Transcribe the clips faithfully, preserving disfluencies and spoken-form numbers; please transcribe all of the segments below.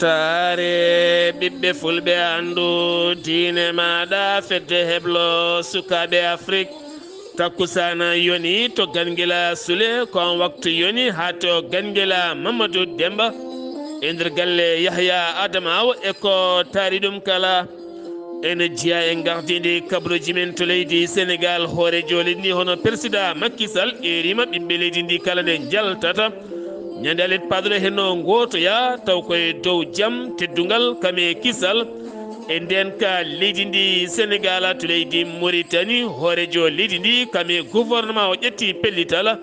Taare ɓiɓɓe fulɓe anndu diine maaɗa fedde heblo sukaaɓe Afrik. Takkusaana yoni to Gangila Sule, ko on waktu yoni haa to Gangila Mamadou Demba e nder galle Yahya Adama Aw e ko taari ɗum kala. Ene jeyaa e ngardiindi kabaruuji men to leydi Senegaal, hooreejo leydi ndi hono Peresidaa Makki Sal eeriima ɓiɓɓe leydi ndi kala nde njaltata. Ñande alet paɗɗo henno ngootoya taw koye dow jam, teddungal, kam e kisal. E ndeen ka leydi ndi Senegaal to leydi Moritani, hooreejo leydi ndi kam e gouvernement o ƴetti pellital.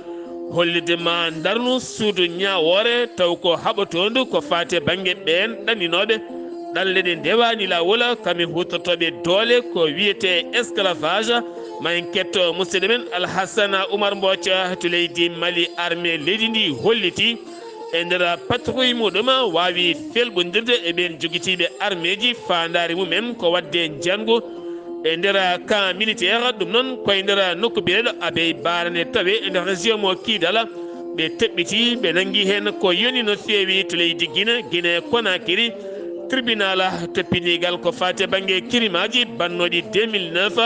Hollirde ma ndarnu suudu ñaawoore, taw ko haɓotoondu ko faate bannge ɓeen ɗanninooɓe ɗanle ɗe ndewaani laawol, kam e huutortooɓe doole ko wiyetee esclavage. Ma en ketto musidɗo men Alhassana Oumar Mbooca to leydi Mali. Armée leydi ndi holliti e nder patrouille muɗum waawi felɓondirde e ɓeen jogitiiɓe armeeji. Faandaare mumen ko waɗde njanngu e nder camp militaire, ɗum noon koye nder nokku biyeteeɗo Abey Barane, tawe e nder région mo Kidal. Ɓe teɓɓiti, ɓe nanngi heen ko yoni no feewi to leydi Gine, Gine Konakiri. Tribunal toppitiigal ko faati e bannge kirimaaji bannooɗi deux mille neuf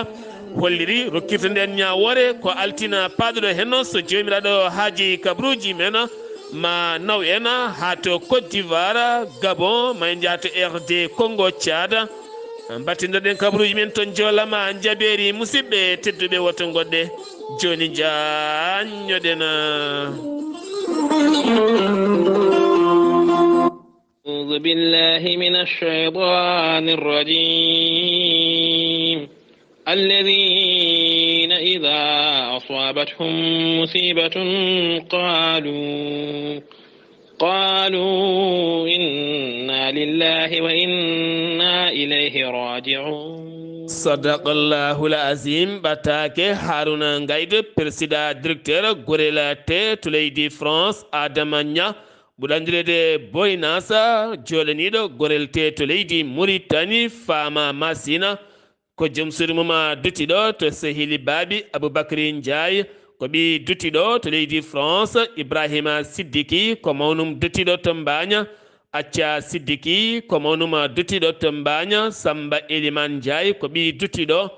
holliri rokkirta ndeen ñaawoore ko altine paɗɗo henno, so Joomiraaɗo haaji, kabaruuji men ma naw en haa to Côte d'Ivoire, Gabon, ma en njaha to R D Congo, Tchad. Mbattindoɗen kabaruuji men toon, joolama njabeeri. Musidɓe tedduɓe, woto ngoɗɗe jooni, njaanñoɗen. أعوذ بالله من الشيطان الرجيم. الذين إذا أصابتهم مصيبة قالوا قالوا إنا لله وإنا إليه راجعون. Sadaqallahul Azim. Ɓataake Haruna Ngayde, peresidaa directeur gorel te to leydi France, Adama Ña, ɓurɗo anndireede Boy Nasa, joolaniiɗo gorel te to leydi Muritani, Faama Masina, ko joom suudu mum duttiiɗo to Sehili Baabi, Aboubacry Ndiaye, ko ɓii duttiiɗo to leydi France, Ibrahima Siddiki, ko mawnum duttiiɗo to Mbaaña, Acca Siddiki, ko mawnum duttiiɗo to Mbaaña, Samba Eliman Ndiaye, ko ɓii duttiiɗo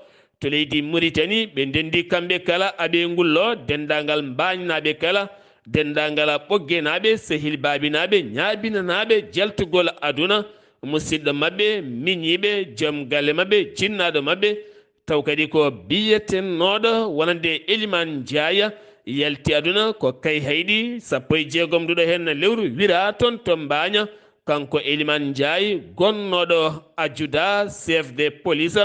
to leydi Muritani. Ɓe ndenndi kamɓe kala, aɓe ngullo denndaangal Mbaañnaaɓe kala, denndaangal Ɓoggenaaɓe, Sehil Baabinaaɓe, ñaabinanaaɓe jaltugol aduna, musidɗo maɓɓe, miñiiɓe, joom galle maɓɓe, jinnaaɗo maɓɓe, taw kadi ko biyetenooɗo wonande Eliman Ndiaye, yalti aduna ko Kayhayɗi, sappo e jeegom nduɗo heen lewru, wira toon to Mbaaña. Kanko Eliman Ndiaye, gonnooɗo ajuda chef de police,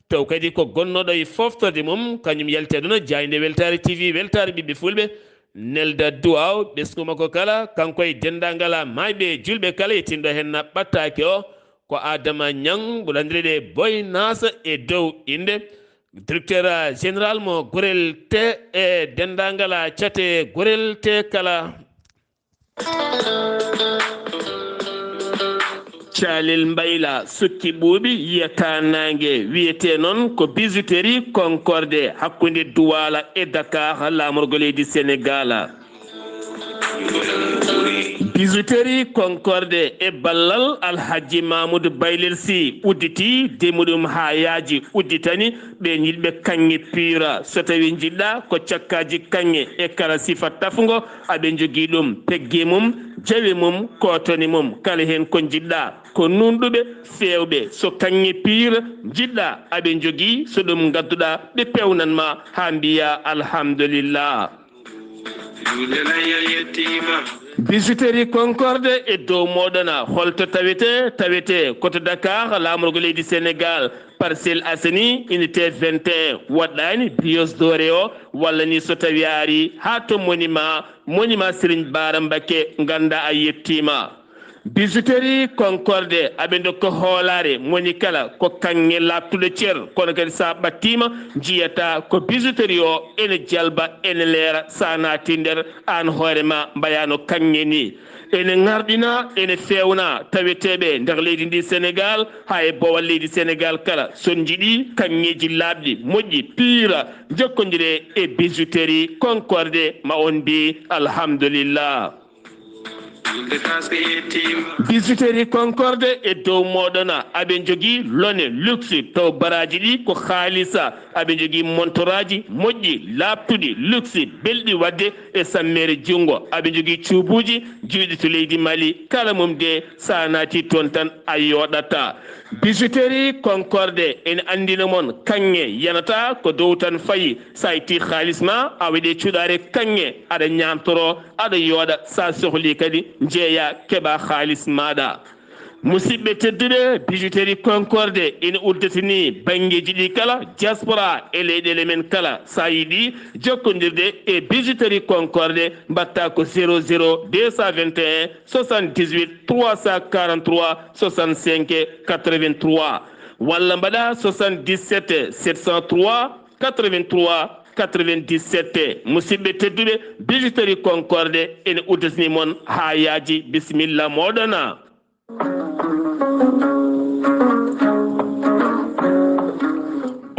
taw kadi ko gonnooɗo e foftorde mum, kañum yalti aduna. Jaaynde Weltaare T V, weltaare ɓiɓɓe fulɓe, nelda duwaaw ɓesngu makko kala, kanko e denndaangal maayɓe, juulɓe kala, yettinɗo heen ɓattaake o, ko Adama Ñang, ɓurɗo anndireede Boy Nasa e dow innde directeur général mo gorel te e denndaangal cate gorel te kala. Calel Mbayla, sukki ɓuuɓi, yiyata naange, wiyetee noon ko bijouterie Concorde hakkunde Douala e Dakar, laamorgo leydi Senegaal. Bijouterie Concorde e ballal Alhaji Mamoudou Baylel Sy udditi, demi ɗum haa yaaji, udditani ɓeen yiɗɓe kaŋŋe pure. So tawii njiɗɗa ko cakkaaji kaŋŋe e kala sifa tafngo, aɓe njogii ɗum, pegge mum, jawe mum, kootone mum, kala heen ko njiɗɗa. Ko nuunɗuɓe, feewɓe. So kaŋŋe pure njiɗɗa, aɓe njogii. So ɗum ngadduɗa, ɓe peewnan ma haa mbiya alhamdulillah. Bijouterie Concorde e dow mooɗon. Holto tawete? Tawete ko to Dakar, laamorgo leydi Senegaal, Parcelles Assainies, unité vingt et un, woɗɗaani Brioche Dorée o, walla ni so tawi a ari haa to monument, monument Serigne Bara Mbacké, ngannda a yettiima. Bijouterie Concorde, aɓe ndokka hoolaare moni kala ko kaŋŋe laaɓtuɗo cer, kono kadi so a ɓattiima, njiyata ko bijouterie o ene jalba, ene leera, so a naati nder, aan hoore ma mbayaano kaŋŋe ni. Ene ŋarɗina, ene feewna taweteeɓe nder leydi ndi Senegaal, haa e boowal leydi Senegaal kala. So on njiɗi kaŋŋeeji laaɓɗi, moƴƴi, piira, njokkondiree e bijouterie Concorde, ma on mbi alhamdulillah. Bijouterie Concorde e dow mooɗon, aɓe njogii lone luxe, taw baraaji ɗi ko haalisa. Aɓe njogii montoraaji moƴƴi, laaɓtuɗi, luxe, belɗi waɗde e sammeere junngo. Aɓe njogii cuubuuji juuɗi to leydi Mali. Kala mum de, so a naati toon tan, a yooɗataa. Bijouterie Concorde ene anndina mon kaŋŋe yanata ko dow tan fayi. So a ittii haalis ma, a waɗi e cuɗaare kaŋŋe, aɗa ñaamtoroo, aɗa yooɗa. So a sohlii kadi, njeeya, keɓa haalis maaɗa. Musidɓe tedduɓe, Bijouterie Concorde ene udditinii banngeeji ɗi kala, diaspora e leyɗeele men kala. So a yiɗi jokkondirde e Bijouterie Concorde, mbaɗtaa ko zéro zéro deux cent vingt et un soixante-dix-huit trois cent quarante-trois soixante-cinq quatre-vingt-trois, walla mbaɗa soixante-dix-sept sept cent trois quatre-vingt-trois quatre-vingt-dix-sept. Musidɓe tedduɓe, Bijouterie Concorde ene udditini mon haa yaaji. Bisimilla mooɗon.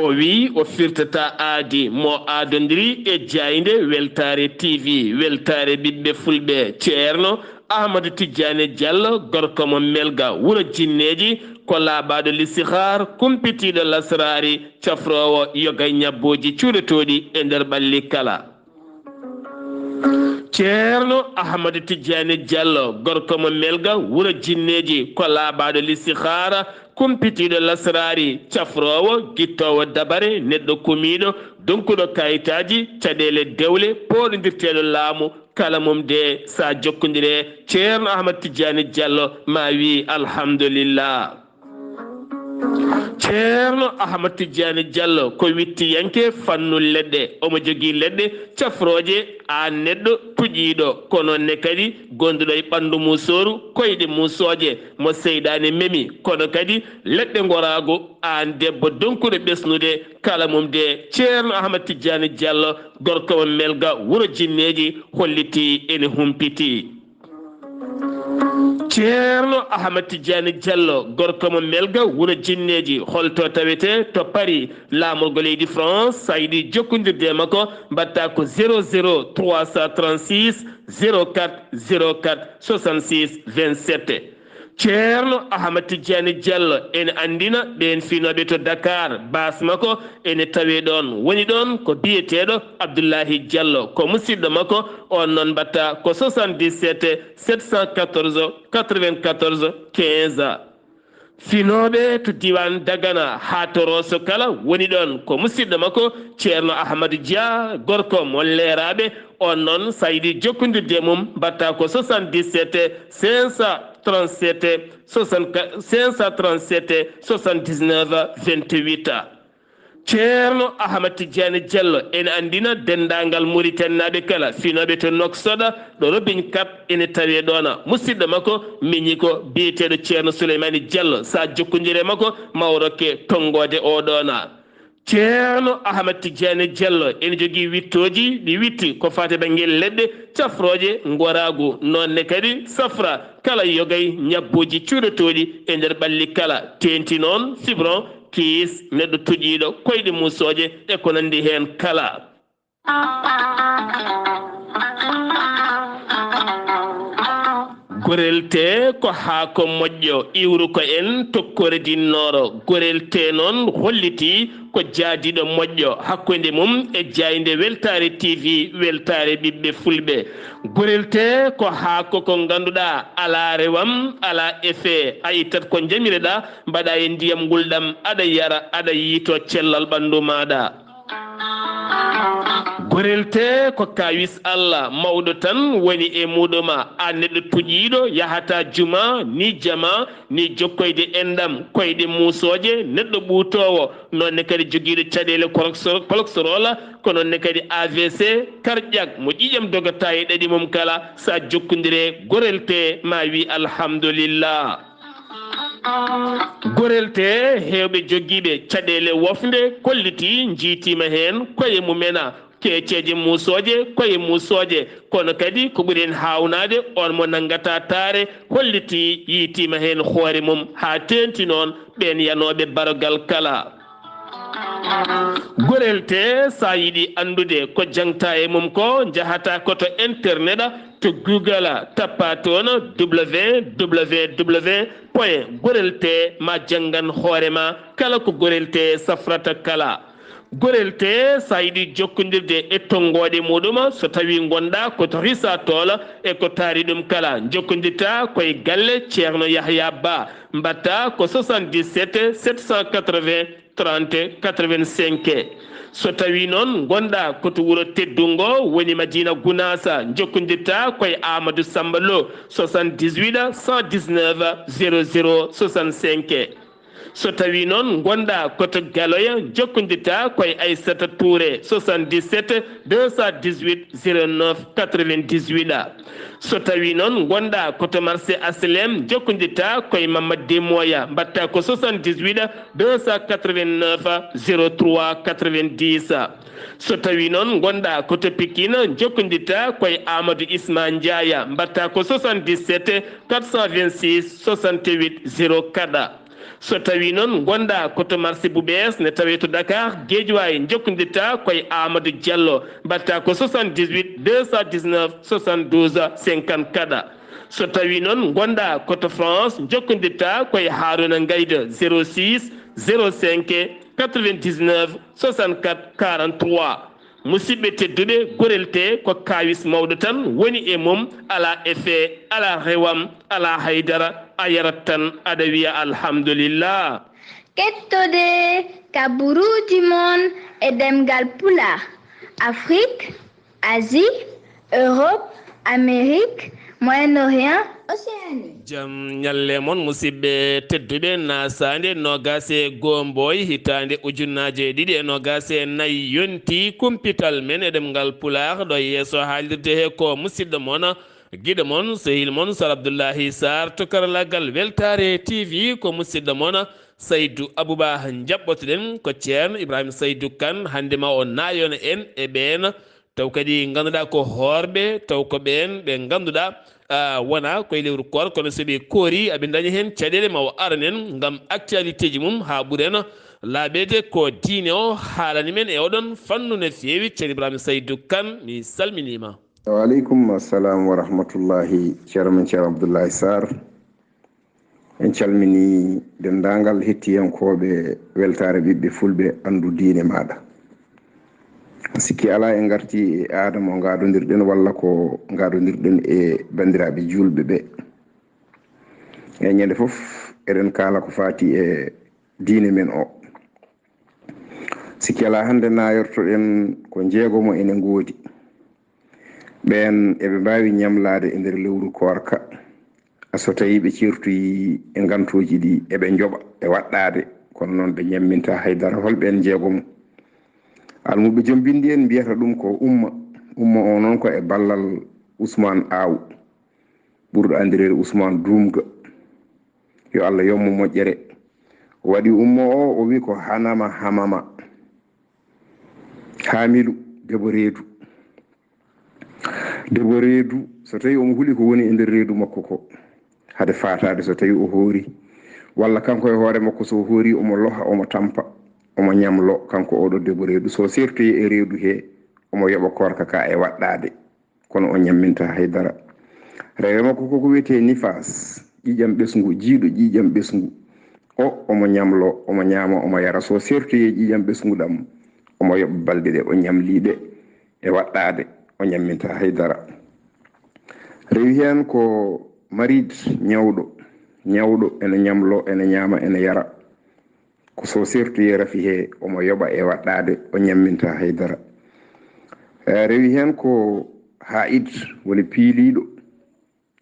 O wi o firtata aadi, mo aadondiri e jaaynde Weltaare T V, Weltaare Ɓiɓɓe Fulɓe. Ceerno Ahmadu Tijjaani Jallo, gorko mo Melga, wuro Jinneeji, ko laaɓaaɗo listihaar, kumpitiiɗo lasraari, cafroowo yoga ñabbooji cuuɗotooɗi e nder ɓalli kala. Ceerno Ahmadu Tijjaani Jallo, gorko mo Melga, wuro Jinneeji, ko laaɓaaɗo listihaara, kumpitiiɗo lasraari, cafroowo, gittoowo dabare, neɗɗo kumiiɗo, donkuɗo kayitaaji, caɗeele dewle, pooɗondirteeɗo laamu, kala mum de, so a jokkondire Ceerno Ahmadu Tijjaani Jallo, ma wi alhamdulillah. Ceerno Ahmad Tijjaani Jallo ko wittiyanke fannu leɗɗe. Omo jogii leɗɗe cafrooje, aan neɗɗo tuƴiiɗo, ko noon ne kadi gonduɗo e ɓanndu muusooru, koyɗe muusooje, mo seyɗaane memi, kono kadi leɗɗe ngoraagu, aan debbo donkuɗo ɓesnude, kala mum de Ceerno Ahmad Tijjaani Jallo, gorko mo Melga, wuro Jinneeji, hollitii ene humpitii. Ceerno Ahmad Tijjaani Jallo, gorko mo Melga, wuro Jinneeji, holto tawetee? To Paris, laamorgo leydi France. So a yiɗi jokkondirde e makko, mbaɗtaa ko zéro zéro trois cent trente-six zéro quatre zéro quatre soixante-six vingt-sept. Ceerno Ahmad Tijjaani Jallo ene anndina ɓeen finooɓe to Dakar, baas makko ene tawee ɗoon. Woni ɗoon ko biyeteeɗo Abdullahi Jallo, ko musidɗo makko, oon noon mbaɗta ko soixante-dix-sept sept cent quatorze quatre-vingt-quatorze quinze. Finooɓe to diiwaan Dagana haa to Rooso kala, woni ɗoon ko musidɗo makko Ceerno Ahmadu Dia, gorko mo Leeraaɓe, oon noon so a yiɗi jokkondirde e mum, mbaɗta ko soixante-dix-sept cinq cent trente-sept soixante-quatre, cinq cent trente-sept soixante-dix-neuf vingt-huit. Ceerno Ahmad Tijjaani Jallo ene anndina denndaangal Muritaninaaɓe kala, finooɓe to Nouakchott, ɗo Robin Cap ene tawee ɗoon. Musidɗo makko miñi ko biyeteeɗo Ceerno Suleymaani Jallo. So a jokkondire makko, ma o rokke tonngoode oo ɗoon. Ceerno Ahmad Tijjaani Jallo ene jogii wittooji, ɗi witti ko faati bannge leɗɗe cafrooje, ngoraagu, noon ne kadi safra, kala yogay ñabbooji cuuɗotooɗi e nder ɓalli kala, teenti noon fibron, kiis, neɗɗo tuƴiiɗo, koyɗe muusooje e ko nanndi heen kala. Gorel tee ko haako moƴƴo, iwru ko en tokkoore dinnooro. Gorel tee noon hollitii ko jaadiiɗo moƴƴo hakkunde mum e jaaynde Weltaare T V, Weltaare Ɓiɓɓe Fulɓe. Gorel tee ko haako ko ngannduɗaa alaa rewam, alaa effet. A ittat ko njamireɗaa, mbaɗa e ndiyam ngulɗam, aɗa yara, aɗa yiito cellal ɓanndu maaɗa. Gorel tee ko kawis Allah, mawɗo tan woni e muɗuma. A neɗɗo tuƴiiɗo, yahata juma, ni jama, ni jokkoyde enɗam, koyɗe muusooje, neɗɗo ɓuutoowo, noon ne kadi jogiiɗo caɗeele kolokso-, koloksoroola, ko noon ne kadi A V C, karƴak, mo ƴiiƴam dogata e ɗaɗi mum kala, so a jokkondire gorel tee, ma wi alhamdulillah. Gorel tee, heewɓe jogiiɓe caɗeele wofnde kollitii, njiitiima heen koye mumena, keeceeje muusooje, koye muusooje, kono kadi ko ɓuri en haawnaade, oon mo nanngata taare, hollitii, yiitiima heen hoore mum, haa teeŋti noon ɓeen yanooɓe barogal kala. Gorel tee, so a yiɗi anndude ko jaŋta e mum ko, njahata ko to internet, To Google, tappa toon www point gorelte ma janngan hoore ma kala ko gorelte safrata kala. Gorelte, so a yiɗi jokkondirde e tonngooɗe muɗum, so tawii ngonɗa ko to Risatol e ko taari ɗum kala, njokkondirta ko e galle Ceerno Yahya Ba, mbaɗta ko soixante-dix-sept sept cent quatre-vingts trente quatre-vingt-cinq. So tawii noon ngonɗa ko to wuro teddungo woni Madina Gunaasa, njokkondirta ko e Amadou Samba Lo, soixante-dix-huit cent dix-neuf zéro zéro soixante-cinq. So tawii noon ngonɗa ko to Galoya, njokkondirta ko e Aissata Touré, soixante-dix-sept deux cent dix-huit zéro neuf quatre-vingt-dix-huit. So tawii noon ngonɗa ko to marché H L M, njokkondirta ko e Mamadou Demoya, mbaɗta ko soixante-dix-huit deux cent quatre-vingt-neuf zéro trois quatre-vingt-dix. So tawii noon ngonɗa ko to Pikine, njokkondirta ko e Amadou Isma Ndiaye, mbaɗta ko soixante-dix-sept quatre cent vingt-six soixante-huit zéro quatre. So tawii noon ngonɗa ko to marché Bouɓees, ne tawee to Dakar, Guédiawaye, njokkondirta ko e Amadou Diallo, mbaɗta ko soixante-dix-huit deux cent dix-neuf soixante-douze cinquante-quatre. So tawii noon ngonɗa ko to France, njokkondirta ko e Harouna Ngaïda, zéro six zéro cinq quatre-vingt-dix-neuf soixante-quatre quarante-trois. Musidɓe tedduɓe, gorelte ko kaawis mawɗo tan woni e mum, alaa effet, alaa rewam, alaa haydara, a yarat tan, aɗa wiya alhamdulillah. Kettode kaburuuji mon e ɗemngal Pulaar, Afrik, Asie, Europe, Amérique, Moyen-Orient, Océanie. Jam ñalle mon, musidɓe tedduɓe. Nasaande noogaas e goo Mbooy, hitaande ujunnaaje ɗiɗi e noogaas e nayi, yonti kumpital men e ɗemngal Pulaar. Ɗo yeeso haalirde he ko musidɗo mon, giɗo mon, sehil mon, Sar Abdullahi Sarr to karallaagal Weltaare T V. Ko musidɗo mon Saydu Abuba njaɓɓotoɗen. Ko Ceerno Ibrahima Saydu Kan, hannde ma o naayono en e ɓeen, taw kadi ngannduɗaa ko hoorɓe, taw ko ɓeen ɓe ngannduɗaa, ah, wona koye lewru koor, kono so ɓe koori, aɓe ndaña heen caɗeele, ma o arane en ngam actualité ji mum haa ɓuren laaɓeede. Ko diine o haalani men e oɗon fannu no feewi. Ceerno Ibrahima Saydu Kan, mi salminiima. Wa aleykum assalam wa rahmatullahi, ceerno men Ceerno Abdullahi Sarr. En calminii denndaangal hettiyankooɓe Weltaare Ɓiɓɓe Fulɓe, Anndu Diine Maaɗa. Sikki alaa, en ngartii e aada mo ngaadondirɗen walla ko ngaadondirɗen e banndiraaɓe juulɓe ɓe. E ñande fof, eɗen kaala ko faati e diine men o. Sikki alaa, hannde naayortoɗen ko jeegomo ene ngoodi. Ɓeen eɓe mbaawi ñamlaade e nder lewru koorka, so tawii ɓe ceertoyii e ngantooji ɗi, eɓe njoɓa e waɗɗaade, kono noon ɓe ñamminta hay dara. Hol ɓeen jeegomo? Almuɓɓe joom binndi en mbiyata ɗum ko Umma. Umma o noon ko e ballal Usmaan Aaw, ɓurɗo anndireede Usmaan Duumga, yo Allah yommo moƴƴere. O waɗi Umma o, o wi ko Hanama Hamama. Haamilu, debo reedu. Debo reedu, so tawii omo huli ko woni e nder reedu makko ko, hade faataade so tawii o hoori, walla kanko e hoore makko so o hoori, omo loha, omo tampa, omo ñamlo, kanko oɗo debo reedu. So sertoyi e reedu he, omo yoɓa koorka ka e waɗɗaade, kono o ñamminta hay dara. Rewe makko koko wiyetee nifaas, ƴiiƴam ɓesngu, jiiɗo ƴiiƴam ɓesngu. O, omo ñamlo, omo ñaama, omo yara. So sertoyi e ƴiiƴam ɓesngu ɗam, omo yoɓa balɗe ɗe o ñamli ɗe e waɗɗaade, o ñamminta hay dara. Rewi heen ko mariid, ñawɗo. Ñawɗo ene ñamlo, ene ñaama, ene yara. Ko so sertoyi e rafi he, omo yoɓa e waɗɗaade, o ñamminta hay dara. Eh, rewi heen ko haa'id, woni piiliiɗo,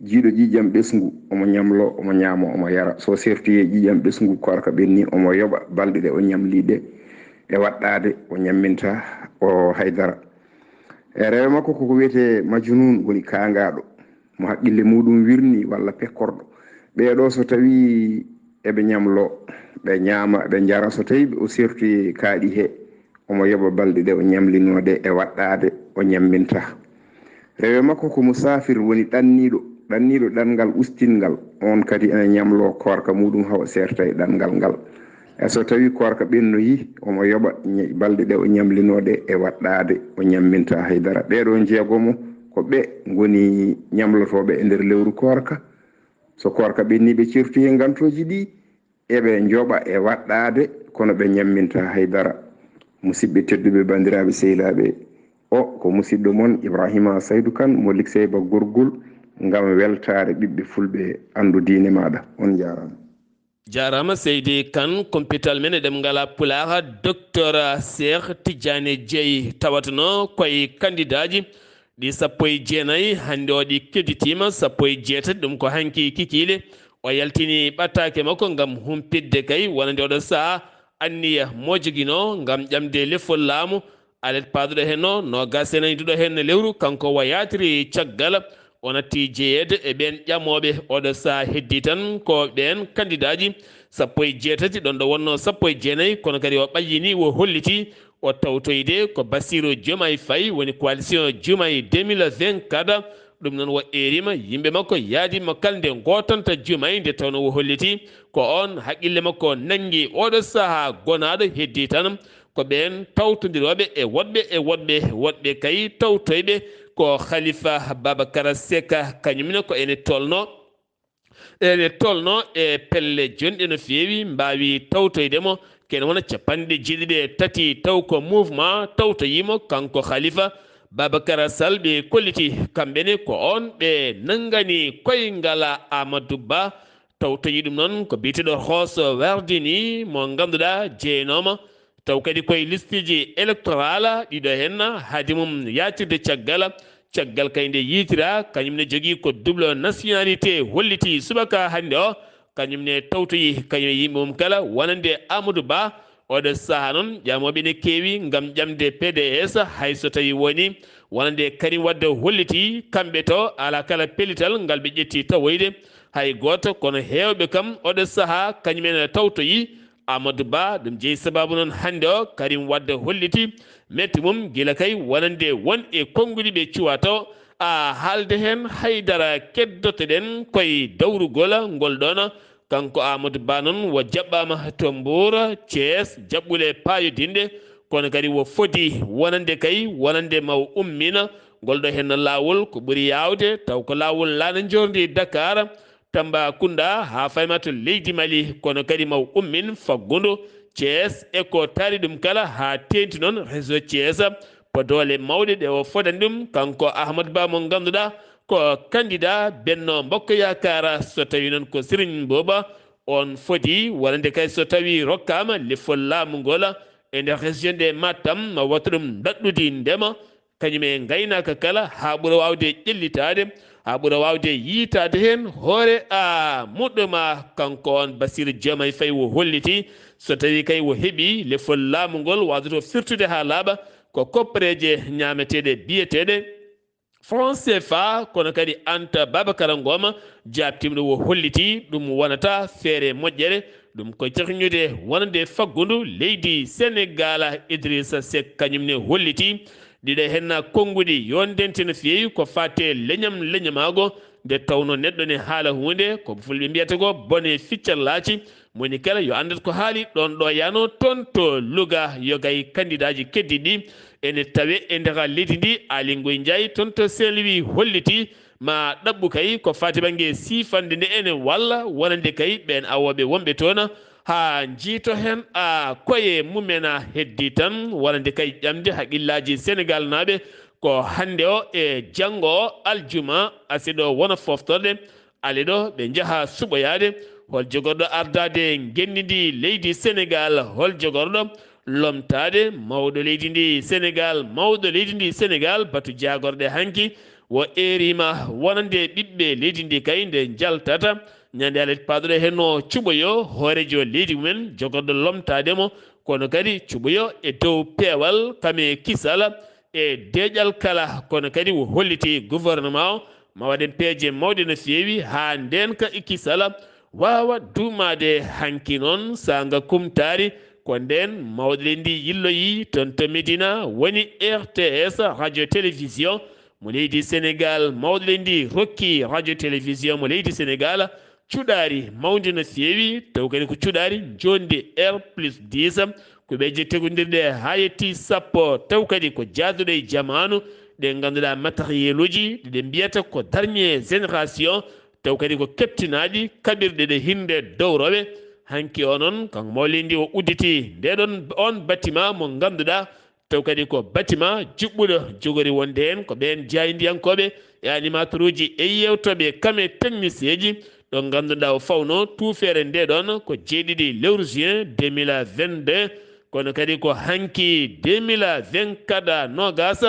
jiiɗo ƴiiƴam ɓesngu, omo ñamlo, omo ñaama, omo yara. So sertoyi e ƴiiƴam ɓesngu, koorka ɓenni, omo yoɓa balɗe ɗe o ñamli ɗe e waɗɗaade, o ñamminta o hay dara. E rewe makko koko wiyetee majnuun, woni kaangaaɗo, mo haqqille muɗum wirni walla pekkorɗo. Ɓee ɗo so tawii eɓe ñamlo, ɓe ñaama, ɓe njara, so tawii o sertoyi kaaɗi he, omo yoɓa balɗe ɗe o ñamlinoo ɗe e waɗɗaade, o ñamminta. Rewe makko ko musaafir, woni ɗanniiɗo, ɗanniiɗo ɗanngal ustinngal, oon kadi ene ñamlo koorka muɗum hawa seerta e ɗanngal ngal. E so tawii koorka ɓennoyi, omo yoɓa ñe-, balɗe ɗe o ñamlinoo ɗe e waɗɗaade, o ñamminta hay dara. Ɓee ɗo jeegomo Ko ɓe ngoni ñamlotooɓe e nder lewru koorka. So koorka ɓenni, ɓe certu heen ngantooji ɗi, eɓe njoɓa e waɗɗaade, kono ɓe ñamminta hay dara. Musidɓe tedduɓe, banndiraaɓe sehilaaɓe, o ko musidɗo mon Ibrahima Saydu Kan mo Likseyba Gorgol, ngam weltaare ɓiɓɓe fulɓe. Anndu diine maaɗa. On njaaraama. Jaaraama seydi Kan, kumpital men e ɗemngal Pulaar, Doktor Seex Tijjaani Jeey, tawatno koye kandidaaji ɗi sappo e jeenayi, hannde o ɗi kedditiima sappo e jeetati, ɗum ko hanki kikiiɗe. O yaltini ɓattaake makko ngam humpitde kay wonande oɗo sahaa anniya mo joginoo ngam ƴamde lefol laamu. Alet paaduɗo heen o, noogaas e nayi duɗo heen lewru, kanko wa yaatiri caggal, o natti jeyeede e ɓeen ƴamooɓe. Oɗo sahaa heddii tan ko ɓeen kandidaaji sappo e jeetati, ɗoon ɗo wonnoo sappo e jeenayi, kono kadi o ɓayyini, o holliti o tawtoyde ko Bassirou Diomaye Faye, woni coalition Diomaye deux mille vingt-quatre. Ɗum noon o eeriima yimɓe makko, yaadi mo kala nde ngootanta Diomaye, nde tawnoo o holliti ko oon haqqille makko nanngi oɗo sahaa gonaaɗo, heddii tan ko ɓeen tawtondirooɓe e woɗɓe e woɗɓe, woɗɓe kay tawtoyɓe ko Khalifa Babacar Seck, kañum ne ko ene tolno, ene tolno e pelle jonɗe no feewi, mbaawi tawtoyde mo. Ko ene wona capanɗe jeeɗiɗi e tati taw ko mouvement tawtoyii mo, kanko Khalifa Babacar Sall. Ɓe kolliti kamɓe ne ko oon ɓe nanngani koyngal Amadou Ba. Tawtoyii ɗum noon ko biyeteeɗo Ross Wardini mo ngannduɗaa jeynooma taw kadi koye listeeji électoral ɗiɗo heen, haade mum yaatirde caggal. Caggal kay nde yiytiraa, kañum ne jogii ko double nationalité, holliti subaka hannde o, kañum ne tawtoyii, kañum e yimɓe mum kala, wonande Amadou Ba. Oɗo sahaa noon, ƴamooɓe ne keewi ngam ƴamde P D S, hay so tawii woni wonande Karim Wade holliti, kamɓe to alaa kala pellital ngal ɓe ƴetti tawoyde hay gooto, kono heewɓe kam oɗo sahaa kañum en tawtoyii Amadou Ba. Ɗum jeyi sabaabu noon hannde o Karim Wade holliti metti mum gila kay wonande won e konnguɗi ɓe cuwa taw a haalde heen hay dara. Keddoto-ɗen koye dawrugol ngol ɗoon. Kanko Amadou Ba noon o jaɓɓaama to Mbour, Thiès, jaɓɓule paayodinɗe, kono kadi o fodi wonande kay, wonande ma o ummina ngol ɗo heen laawol, ko ɓuri yaawde taw ko laawol laana njoorndi Dakar, Tambacounda, haa fayma to leydi Mali, kono kadi ma o ummin faggudu Thiès e ko taari ɗum kala haa teeŋti noon réseau Thiès, Podole mawɗe ɗe o fodani ɗum, kanko Amadou Ba mo ngannduɗaa ko candidat Benno Bokk Yaakaar. So tawii noon ko Serigne Mboup, oon fodi wonande kay so tawii rokkaama lefol laamu ngol e nder région de Matam, ma waɗtu ɗum daɗɗudi ndema, kañum e ngaynaaka kala, haa ɓura waawde ƴellitaade, haa ɓura waawde yiytaade heen hoore a muɗɗuma. Kanko oon Bassirou Diomaye Faye o holliti, so tawii kay o heɓii lefol laamu ngol, waawdoto firtude haa laaɓa ko koppareeje ñaameteeɗe biyeteeɗe franc C F A, kono kadi Anta Babacar Ngom, jaaɓtiiɗo o holliti ɗum wonata feere moƴƴere, ɗum ko cehñude wonande faggudu leydi Senegaal. Idrissa Seck kañum ne holliti ɗiɗo heen konnguɗi yo ndente no feewi ko faati e leñam leñamaago, nde tawnoo neɗɗo ne haala huunde ko fulɓe mbiyata ko bone ficcal laaci. Moni kala yo anndat ko haali ɗoon ɗo yano toon to Louga, yogay kandidaaji keddiiɗi ene tawe e nder leydi ndi. Aly Ngouille Ndiaye toon to Saint-Louis holliti ma ɗaɓɓu kay ko faati bannge siifande nde ene walla wonande kay ɓeen awooɓe wonɓe toon haa njiito heen a koye mumen. A heddii tan wonande kay ƴamde haqqillaaji Senegaalnaaɓe ko hannde o e janngo o aljuma, aset o wona foftorɗe. Alet ɗo ɓe njaha suɓoyaade. Hol jogorɗo ardaade ngenndi ndi leydi Senegaal? Hol jogorɗo lomtaade mawɗo leydi ndi Senegaal? Mawɗo leydi ndi Senegaal, batu jaagorɗe hanki o eeriima wonande ɓiɓɓe leydi ndi kay nde njaltata ñande alet paaduɗo heen o cuɓoyo hooreejo leydi mumen, jogorɗo lomtaade mo, kono kadi cuɓoyo e dow peewal kam e kisal e deeƴal kala, kono kadi o holliti gouvernement o ma waɗen peeje mawɗe no feewi haa ndeenka e kisal waawa duumaade. Hanki noon saanga kumtaari ko ndeen mawɗo leydi ndi yilloyi toon to Médina woni R T S, radio télévision mo leydi Senegaal. Mawɗo leydi ndi rokki radio télévision mo leydi Senegaal cuɗaari mawnde no feewi, taw kadi ko cuɗaari njondi R plus dix, kuɓeeje tegondirɗe haa yetti sappo, taw kadi ko jaaduɗo e jamaanu, ɗe ngannduɗaa matériel uji ɗe mbiyata ko dernier génération, taw kadi ko keptinaaɗi kaɓirɗe ɗe hinde dowrowe. Hanki o noon kanko mawlidi o udditi nde ɗon on bâtiment mo ngannduɗaa taw kadi ko bâtiment juɓɓuɗo jogori wonde heen ko ɓeen jaayndiyankooɓe e animateur uji e yewtooɓe kam e technicien ji. Ɗo ngannduɗaa o fawno tuufeere nde ɗon ko jeeɗiɗi lewru juin deux mille vingt-deux, kono kadi ko hanki deux mille vingt-quatre nogas,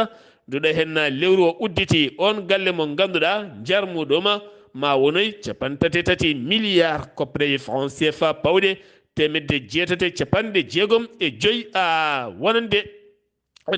nduɗo heen lewru o udditi on galle mo ngannduɗaa njarmuɗoma ma wonoy capanɗe tati e tati milliard koppareeje franc C F A pawɗe teemedde jeetati e capanɗe jeegom e joy a wonande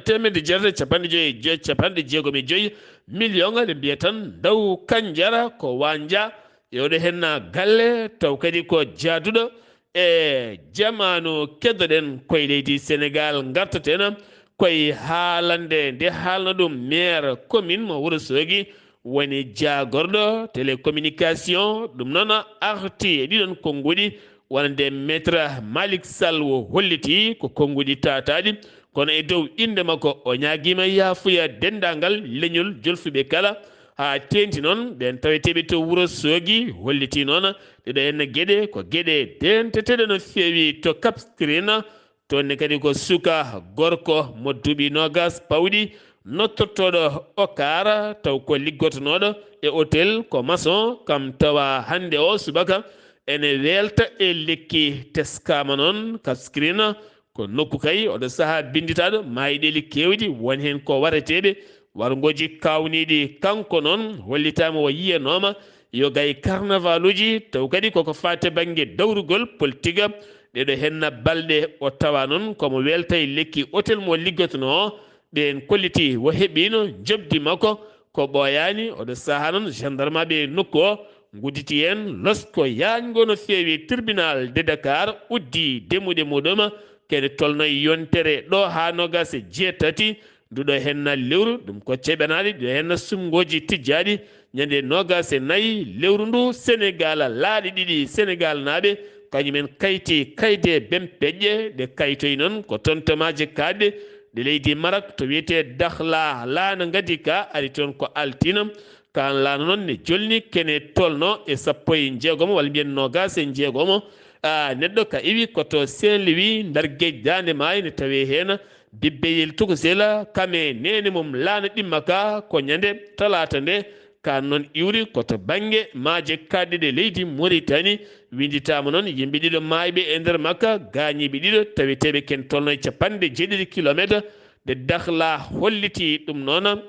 teemedde jeetati e capanɗe joy e joy capanɗe jeegom e joy million. Eɗen mbiya tan ndaw kanjara ko wanja e oɗo henna galle taw kadi ko jaaduɗo e jamaanu keddoɗen koye leydi Sénégal. Ngartaten koye haalande nde haalno ɗum maire commune mo Wuro Soogi woni jaagorɗo télécommunication. Ɗum noon arti e ɗiɗon konnguɗi wonande maître Malick Sall o holliti ko konnguɗi taataaɗi, kono e dow innde makko o ñaagiima yaafuya denndaangal leñol jolfuɓe kala, haa teeŋti noon ɓeen taweteeɓe to Wuro Soogi. Holliti noon ɗeɗo heen geɗe ko geɗe deenteteeɗe no feewi to Cap Skirring. Toon ne kadi ko suka gorko mo duuɓi noogas pawɗi nottortooɗo Okar taw ko liggotonooɗo e hôtel ko maçon, kam tawa hannde o subaka ene weelta e lekki. Teskaama noon Cap Skirring ko nokku kay oɗo sahaa binnditaaɗo maayiɗeli keewɗi won heen ko wareteeɓe warngooji kaawniiɗi. Kanko noon hollitaama o yiyanooma yo gay karnavaluji taw kadi koko faati bannge dawrugol politique. Ɗeɗo henna balɗe o tawa noon komo weelta e lekki hôtel mo liggotonoo o. Ɓeen kolliti o heɓiino njoɓdi makko ko ɓooyaani. Oɗo sahaa noon gendarmeɓe nokku o ngudditi heen losko yaañgo no feewi tribunal de Dakar uddi demuɗe muɗum kene tolno e yontere ɗo haa noogas e jeetati nduɗo henna lewru. Ɗum ko ceɓanaali ɗo henna sumngooji tijjaaɗi ñande noogas e nayi lewru ndu Sénégal laaɗe ɗiɗi Sénégal naaɓe kañumen kayti kayde bempeƴƴe ɗe kaytoyi noon ko toon to maaje kaaɗɗe ɗe leydi Marak to wiyetee Dakhla. Laana ngadi ka ari toon ko altina. Kaan laana noon ne jolni kene tolno e sappo e njeegomo walla mbiyen noogas e njeegomo. A neɗɗo ka iwi ko to Saint-Louis nder gej daande maayo ne tawee heen bibbeyel tokosel kame neene mum laana ɗimma ka ko ñande talaata nde. Kaan noon iwri ko to bannge maaje kaaɗɗe ɗe leydi Mauritanie. Winnditaama noon yimɓe ɗiɗo maayɓe e nder makka gaañiiɓe ɗiɗo taweteeɓe ken tolno e capanɗe jeeɗiɗi kilometre. Nde Dakhla holliti ɗum noon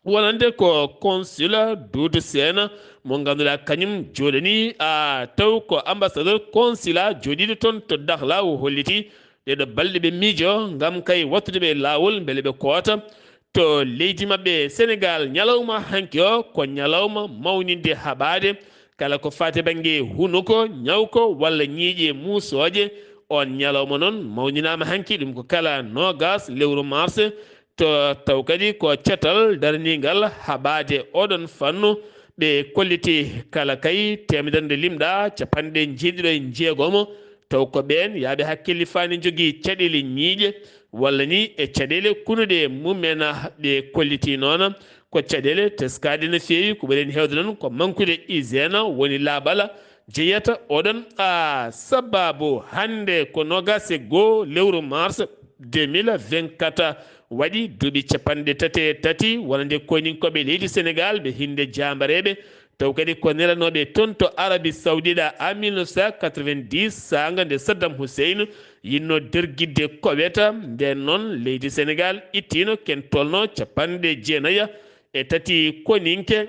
wonande ko consul Doudou Sène mo ngannduɗaa kañum jooɗani a taw ko ambassadeur consulat jooɗiiɗo toon to Dakhla o holliti ɗeɗo balɗe ɓe miijo ngam kay wattude ɓe laawol mbele ɓe koota to leydi maɓɓe Sénégal. Ñalawma hanki o ko ñalawma mawninde haɓaade kala ko faati bannge hunuko ñawko walla ñiiƴe muusooje. On ñalawma noon mawninaama hanki ɗum ko kala noogas lewru mars to taw kadi ko catal daraniingal haɓaade oɗon fannu. Ɓe kolliti kala kay teemedere nde limɗa capanɗe jeeɗiɗo e jeegomo taw ko ɓeen yaaɓe hakkille faani jogii caɗeele ñiiƴe walla ni e caɗeele kunuɗe mumen. Ɓe kolliti noon ko caɗeele teskaaɗe no feewi ko ɓuri heen heewde noon ko mankude hygiène woni laaɓal jeyata oɗon a sababu hannde ko noogas e goo lewru mars deux mille vingt-quatre waɗi duuɓi capanɗe tati e tati wonande koyninkooɓe leydi Sénégal ɓe hinde jaambareeɓe taw kadi ko nelanooɓe toon to Arabie Saoudite en mille neuf cent quatre-vingt-dix saanga nde Saddam Hussein yinno dergidde Koweta. Ndeen noon leydi Sénégal ittiino ken tolno capanɗe jeenayi e tati koninke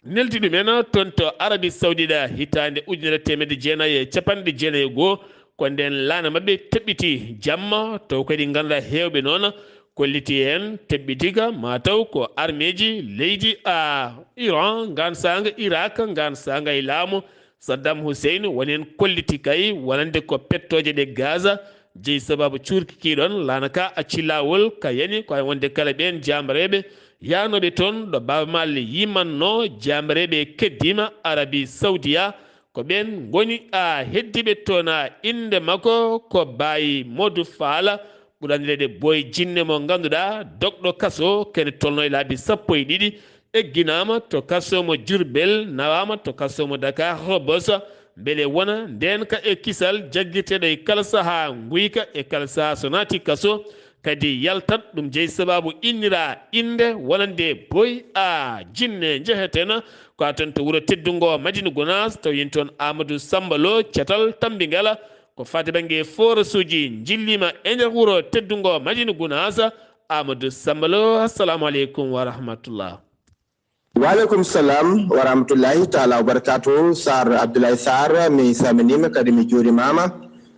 neldi ɗumen toon to Arabie Saoudite hitaande ujunere teemedde jeenayi e capanɗe jeenayi e goo. Ko ndeen laana maɓɓe teɓɓiti jamma taw kadi ngannduɗaa heewɓe noon kolliti heen teɓɓitika ma taw ko armeeji leydi a Iran ngaan saanga Irak ngaan saanga e laamu Saddam Hussein woni heen kolliti kay wonande ko pettooje ɗe Gaza jeyi sababu cuurki kii ɗoon laana ka acci laawol ka yani ko hay wonde kala ɓeen jaambareeɓe yahnooɓe toon ɗo Baaba Maal yimannoo jaambareeɓe keddiima Arabie Saoudia. Ko ɓeen ngoni a heddiiɓe toon a innde makko ko Baye Modou Fall ɓuranireede boy jinne mo ngannduɗaa dogɗo kaso kene tolno e laabi sappo e ɗiɗi, egginaama to kaso mo Jurbel, nawaama to kaso mo Dakar Rebos, mbele wona ndeenka e kisal jaggirteeɗo e kala sahaa nguyka e kala sahaa so naati kaso, kadi yaltat. Ɗum jeyi sabaabu innira innde wonande boy a jinne njehetena ko a toon to wuro teddungo Madina Gunaas, taw yen toon Amadou Samba Lo, catal Tambingala, ko fati bannge forasuuji njilliima e nder wuro teddungo Madina Gunaas. Amadou Samba Lo, assalamu aleykum wa rahmatullah. Waaleykum salam wa rahmatullahi taala wa barakatuh. Sar Abdoulaye Sar, mi saminima kadi mi juurimama.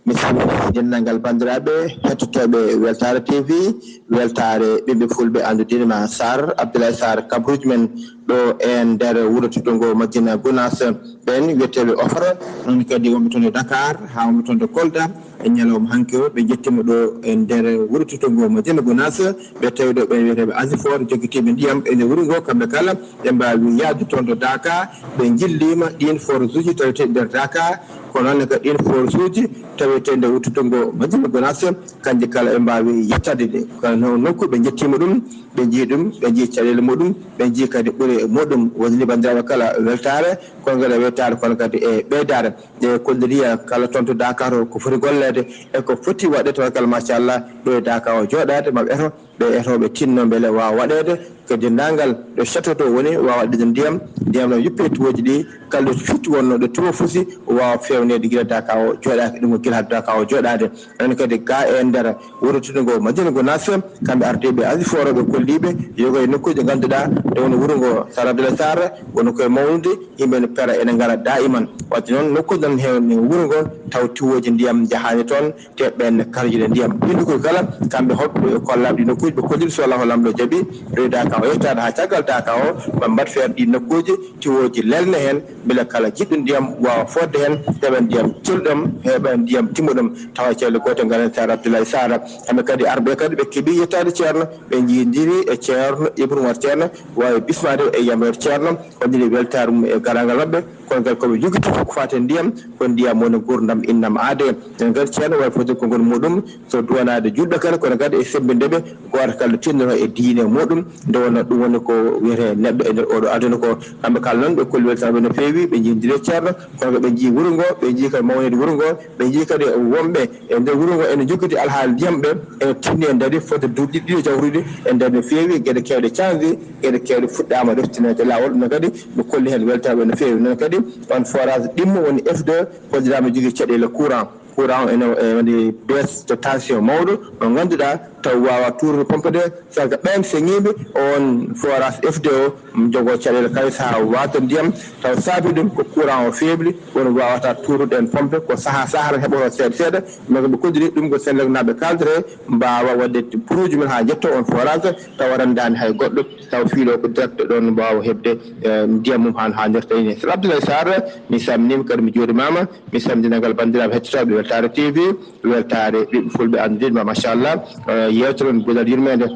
Mi salmini denndangal banndiraaɓe hettotooɓe Weltaare T V, Weltaare ɓiɓɓe fulɓe anndudiima Sar Abdoulaye Sar, kabruuji men ɗo e nder wuro teddungo Madina Gunaas, ɓeen wiyeteeɓe Ofra, noon kadi wonɓe toon e Dakar, haa wonɓe toon to Kolda. E ñalawma hanki o, ɓe njettiima ɗo e nder wuro teddungo Madina Gunaas, ɓe tawi ɗo ɓeen wiyeteeɓe Asifor, jokkitiiɓe ndiyam e nder wuro ngo, kamɓe kala ɓe mbaawi yahde toon to Daka, ɓe njilliima ɗiin forasuuji taweteeɗi nder Daka, kono noon kadi ɗiin forasuuji taweteeɗi nder wuro teddungo Madina Gunaas, kanji kala ɓe mbaawi yettaade ɗe. Kono noon nokku ɓe njettiima ɗum, ɓe njii ɗum, ɓe njii caɗeele muɗum, ɓe njii kadi ɓure muɗum. Woni ni banndiraaɓe kala weltaare, kono kadi weltaare, kono kadi e ɓeydaare. E kolliriya kala toon to Dakar o ko foti golleede e ko foti waɗde, tawa kala machallah ɗo e Daka o jooɗaade, maɓe eto, ɓe eto ɓe tinno mbele waawa waɗeede ko denndaangal ɗo château to woni, waawa waɗde ndiyam, ndiyam no yuppe tuwooji ɗi, kala ɗo fitti wonno ɗo tuwo fusi, waawa feewneede gila Daka o jooɗaaki, ɗum ko gila Daka o jooɗaade. Noon kadi ga e nder wuro teddungo Madina Gunaas, kamɓe ardiiɓe Asifor ɓe kolliiɓe yoga e nokkuuji ngannduɗaa ɗo woni wuro ngo Sar Abdoulaye Sar, woni koye mawnude, yimɓe ne pera ene ngara daiman. Wadde noon nokkuuji nan heewni wuro ngo taw tiwooji ndiyam njahaani toon, te ɓeen karjude ndiyam. Ɗiin nokkuuji kala, kamɓe hoɓɓe kollaaɓe ɗi nokkuuji, ɓe kolliri so Allahu Laamɗo jaɓi, ɗo e Daka o yettaade haa caggal Daka o, ɓe mbaɗ feere ɗi nokkuuji, tiwooji lelne heen, mbele kala jiɗɗo ndiyam waawa fodde heen, heɓa ndiyam celɗam, heɓa ndiyam timmuɗam, tawa ceerno gooto ngaren Sar Abdoulaye Sar. Kamɓe kadi arɓe kadi ɓe keɓi yettaade ceerno, ɓe njiidiri e ceerno Ibrahima Ceerno, waawi bismaade e yamroore ceerno, holliri weltaare mum e garaangal maɓɓe, kono kadi ko ɓe njogiti ko faati e ndiyam, ko ndiyam woni nguurndam innam aade. En kadi ceerno wawi fodde konngol muɗum, so duwanaade julɓe kala, kono kadi e semmbinde ɓe, gooto kala tinndoro e diine muɗum, nde wonno ɗum woni ko wiyetee neɗɗo e nder oɗo aduna ko. Kamɓe kala noon ɓe kolli weltaare no feewi, ɓe njindiri e ceerno, kono ko ɓe njii wuro ngo, ɓe njii kadi mawneede wuro ngo, ɓe njii kadi wonɓe e nder wuro ngo ene njokkiti alhaali ndiyam ɓe, ene tinni e ndaari fodde duuɓi ɗiɗi jawrude e nder no feewi, geɗe keewɗe canji, geɗe keewɗe fuɗɗaama reftineede laawol. Ɗum noon kadi ɓe kolli heen weltaare no feewi. Noon kadi on forage ɗimmo woni F deux, holliraama jogii caɗeele courant. Courant o ene, e, waɗi baisse de tension mawɗo mo ngannduɗaa taw waawa tuurnude pompe ɗe, sabu ɓeen seŋiiɓe on forage F deux o jogo caɗeele kala sahaa waata ndiyam, taw saabi ɗum ko courant o feebli, woni waawata tuurnude en pompe, ko sahaa sahaa tan heɓoto seeɗa seeɗa. Mais ko ɓe koddiri ɗum ko Senelec naaɓe kaldere, mbaawa waɗde bureauji mum haa njetto on forage, tawa renndaani hay goɗɗo, taw fiilo ko direct ɗoon mbaawa heɓde, eh, ndiyam mum haa, haa njotta ine. Sir Abdoulaye Sarr, mi salminiima kadi mi juurimaama, mi salmina ngal banndiraaɓe hettotooɓe Weltaare T V, Weltaare ɓiɓɓe fulɓe anndude ma, machallah. Eh, yeewtere men Gollal Yurmeende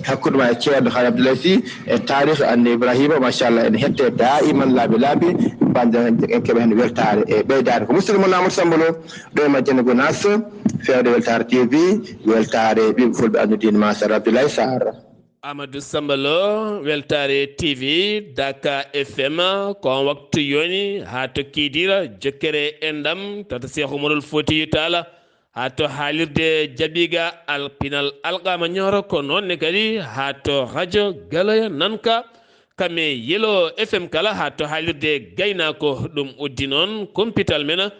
hakkunde ma e ceerno Haali Abdoulaye Sy e taarikh Annabi Ibrahima, machallah, ene hette daiman laabi laabi, banndiraaɓe en keɓa heen weltaare e ɓeydaare. Ko musidɗo mon Amadou Samba Lo, ɗo e Madina Gunaas, feewde Weltaare T V, Weltaare ɓiɓɓe fulɓe anndude ma, Sir Abdoulaye Sarr. Amadou Samba Lo, Weltaare T V, Daka F M, ko on waktu yoni haa to Kidira, jokkere enɗam, tata Cheikh Oumarul Foutiyou Tall, haa to haalirde Jabiga Al Pinal Alqama Nioro, ko noon ne kadi haa to radio Galoya Nanka, kame Yelo F M kala, haa to haalirde Gaynaako, ɗum uddi noon kumpital men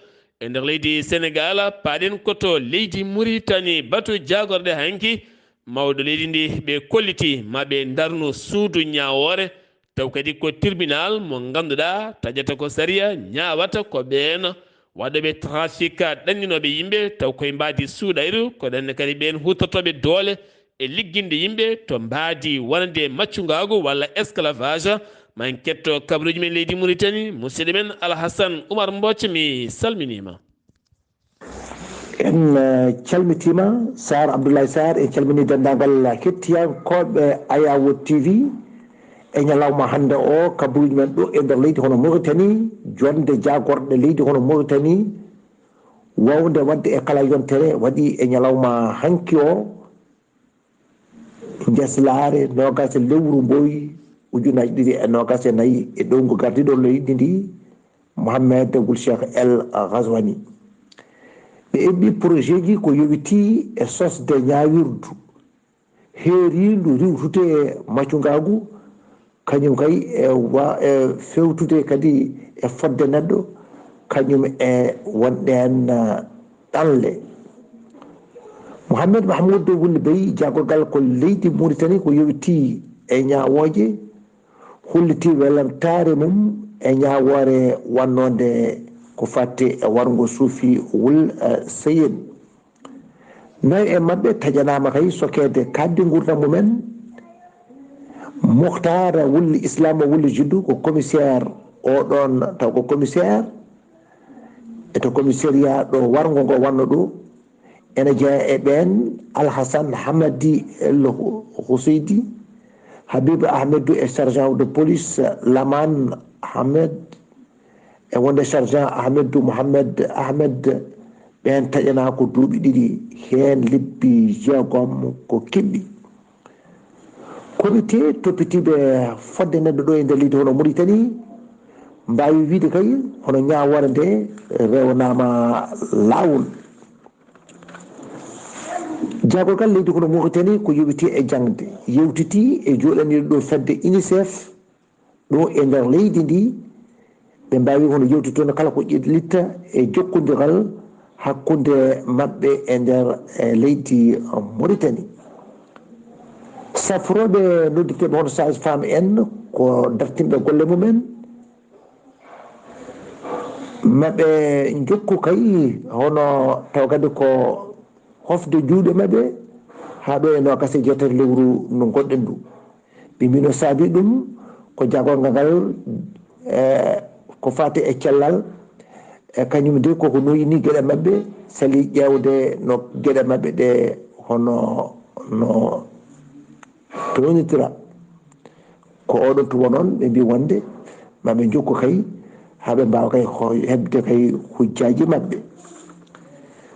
e nder leydi Senegal, paaɗen ko to leydi Muritani, batu jaagorɗe hanki, mawɗo leydi ndi ɓe kolliti ma ɓe ndarnu suudu ñaawoore, taw kadi ko tribunal mo ngannduɗaa taƴata ko sariya ñaawata ko ɓeen waɗooɓe trafic ɗanninooɓe yimɓe, taw koye mbaadi suuɗayru, ko ɗon kadi ɓeen huutortooɓe doole e ligginde yimɓe to mbaadi wonande maccungaagu walla esclavage. Ma en ketto kabaruuji men leydi Muritani, musidɗo men Alhasan Umar Mbooc, mi salminiima. En, eh, calmitiima, Sarr Abdoulaye Sarr, en calminii denndaangal hettiyankooɓe Ayawo T V e ñalawma hannde o, kabaruuji men ɗo e nder leydi hono Mauritanie, jonnde jaagorɗe leydi hono Mauritanie, Waawde waɗde e kala yontere waɗi e ñalawma hanki o, njaslaare noogaas e lewru mbooy ujunaaji ɗiɗi e noogaas e nayi e downgu gardiiɗo leydi ndi, Mohamed Wul Cheikh El Ghazouani. Ɓe eɓɓi projet ji ko yowitii e sosde ñaawirdu heeriindu riiwtude e macungaagu, kañum kay e wa-, e feewtude kadi e fodde neɗɗo, kañum e wonde heen, ah, ɗanle. Mohamed Mahmoud Wul Bey, jaagorgal ko leydi Mauritanie ko yowitii e ñaawooje, hollitii weltaare mum e ñaawoore wonnoonde ko fati e warngo suufi Wul, eh, Seyen. Nayo e maɓɓe taƴanaama kay sokeede kaaɗdi nguurndam mumen. Mukhtar Wul Islam Wul Jiddu ko commissaire, o ɗoon taw ko commissaire e to commissariat ɗo warngo ngo wonno ɗo. Ene jeyaa e ɓeen Alhasan Hamadi El Huseydi, Habib Ahmedou e sergent de police Laman Ahmed, e wonde sergent Ahmedou Mohamed Ahmed. Ɓeen taƴanaa ko duuɓi ɗiɗi, heen lebbi jeegom ko kiɓɓi. Comité toppitiiɓe fodde neɗɗo ɗo e nder leydi hono Mauritanie mbaawi wiyde kay hono ñaawoore nde rewanaama laawol. Jaagorgal leydi hono Mauritanie ko yowitii e jaŋde, yewtitii e jooɗaniiɗo ɗo fedde UNICEF ɗo e nder leydi ndi. Ɓe mbaawi hono yewtude toon kala ko ƴetlitta e jokkondiral hakkunde maɓɓe e nder, e leydi Mauritanie. Safrooɓe noddirteeɓe hono sage-femme en ko dartinɓe golle mumen. Maɓe njokku kay hono taw kadi ko hofde juuɗe maɓɓe haa ɗo e noogaas e jeetati lewru ndu ngonɗen ndu. Ɓe mbiino saabi ɗum ko jaagorgal ngal, e, ko faati e cellal, e kañum de koko noyini geɗe maɓɓe, sali ƴeewde no geɗe maɓɓe ɗe hono no townitira. Ko oɗon tuma noon ɓe mbi wonde maɓe njokku kay haa ɓe mbaawa kay ho-, heɓde kay hujjaaji maɓɓe.